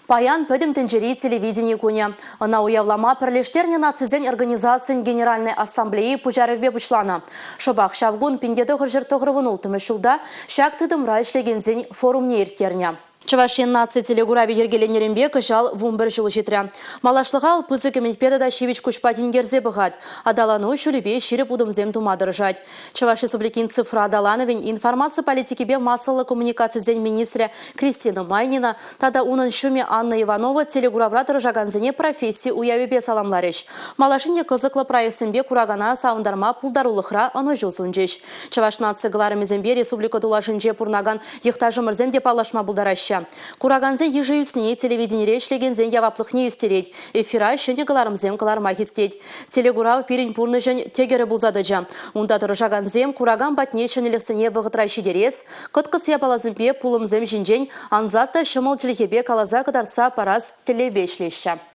Паян Пӗтӗм тӗнчери телевидени кунӗ. Ӑна уявлама Пӗрлештернӗ Нацисен Организацийӗн Генеральнӑй Ассамблейи пуҫарӑвӗпе пуҫланӑ. Шӑпах ҫав кун 1996 ҫулта ҫак тытӑмра ӗҫлекенсен форумне ирттернӗ. Чӑваш Ен наци телекуравӗ йӗркеленнӗренпе кӑҫал 11 ҫул ҫитрӗ. Малашлӑха вӑл пысӑк ӗмӗтпе тата ҫивӗч куҫпа тинкерсе пӑхать, аталану ҫулӗпе ҫирӗп утӑмсем тума тӑрӑшать. Чӑваш Республикин цифра аталанӑвӗн информаци политикипе массӑллӑ коммуникацисен министрӗ Кристина Майнина тата унӑн ҫумӗ Анна Иванова телекуравра тӑрӑшакансене професси уявӗпе саламларӗҫ. Малашне кӑсӑклӑ проектсемпе куракана савӑнтарма пултарулӑхра ӑнӑҫу сунчӗҫ. Чӑваш наци кӑларӑмӗсемпе республика тулашӗнче пурӑнакан йӑхташӑмӑрсем те паллашма пултараҫҫӗ. Куракансен йышӗ ӳсни телевиденире ӗҫлекенсен яваплӑхне ӳстерет, эфира ҫӗнӗ кӑларӑмсем кӑларма хистет. Телекурав пирӗн пурнӑҫӑн тӗкӗрӗ пулса тӑчӗ. Унта тӑрӑшакансем куракан патне ҫӗнӗлӗхсене вӑхӑтра ҫитерес, кӑткӑс япаласемпе пулӑмсем ҫинчен ансат та ҫӑмӑл чӗлхепе каласа кӑтартса парас тӗллевпе ӗҫлеҫҫӗ.